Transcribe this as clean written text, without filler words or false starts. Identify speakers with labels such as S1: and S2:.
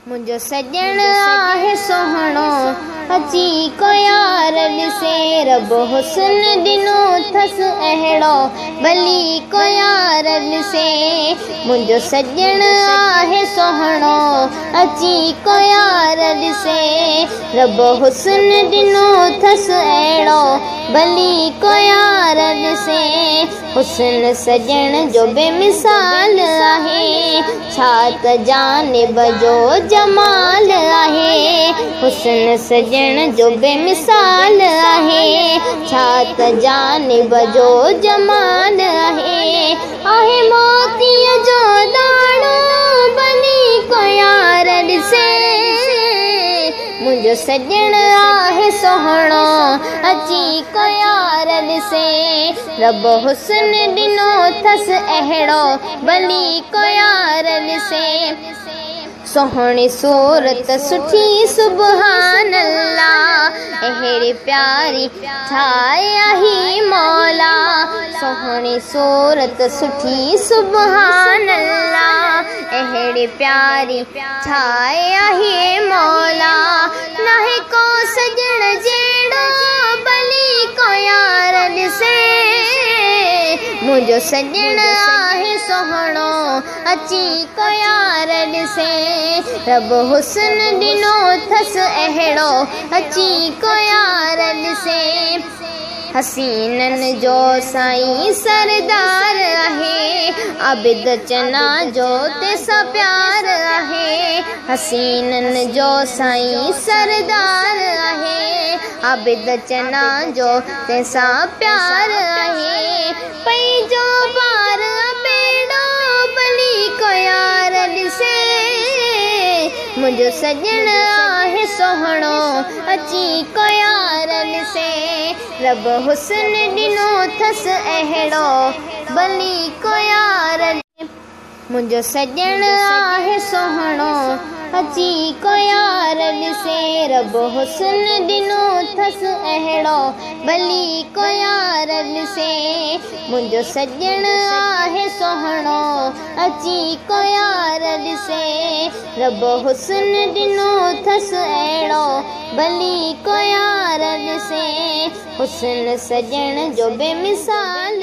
S1: منهنجو سڄڻ آهي سهڻو، اچي ڪو يار ڏسي. رب حسن ڏنو اٿس اهڙو، ڀلي ڪو يار ڏسي. منهنجو سڄڻ آهي سهڻو، اچي ڪو يار ڏسي. رب حسن ڏنو اٿس اهڙو، ڀلي ڪو يار ڏسي. حسن سڄڻ جو بيمثال آهي، ڇا ته جانب جو جمال آهي. حسن سڄڻ جو بيمثال آهي، ڇا ته جانب جو جمال آهي. آهي موتيءَ جو داڻو، ڀلي ڪو يار ڏسي. منهنجو سڄڻ آهي سهڻو، اچي ڪو يار ڏسي. رب حسن ڏنو اٿس اهڙو، ڀلي ڪو يار ڏسي. سهڻي صورت سٺي سبحان الله، اهڙي پياري ٺاهي آهي مولا. سهڻي صورت سٺي سبحان الله، اهڙي پياري ٺاهي آهي مولا. ناهي ڪو سڄڻ جهڙو، ڀلي ڪو يار ڏسي. منهنجو سڄڻ آهي سهڻو، اچي ڪو يار ڏسي. رب حسن ڏنو اٿس اهڙو، اچي ڪو يار ڏسي. حسينن جو سائين سردار آهي، عابد چنا جو تنهن سان پيار آهي. حسينن جو سائين سردار آهي، عابد چنا جو تنهن سان پيار آهي. پئي جو بار ٻيڙو، ڀلي ڪو يار ڏسي. منهنجو سڄڻ آهي سهڻو، اچي ڪو يار ڏسي. رب حسن ڏنو اٿس اهڙو، ڀلي ڪو يار. منهنجو سڄڻ آهي سهڻو، اچي ڪو يار ڏسي. رب حسن ڏنو اٿس اهڙو، ڀلي ڪو يار ڏسي. منهنجو سڄڻ آهي سهڻو، اچي ڪو يار ڏسي. رب حسن ڏنو اٿس اهڙو، ڀلي ڪو يار ڏسي. حسن سڄڻ جو بيمثال.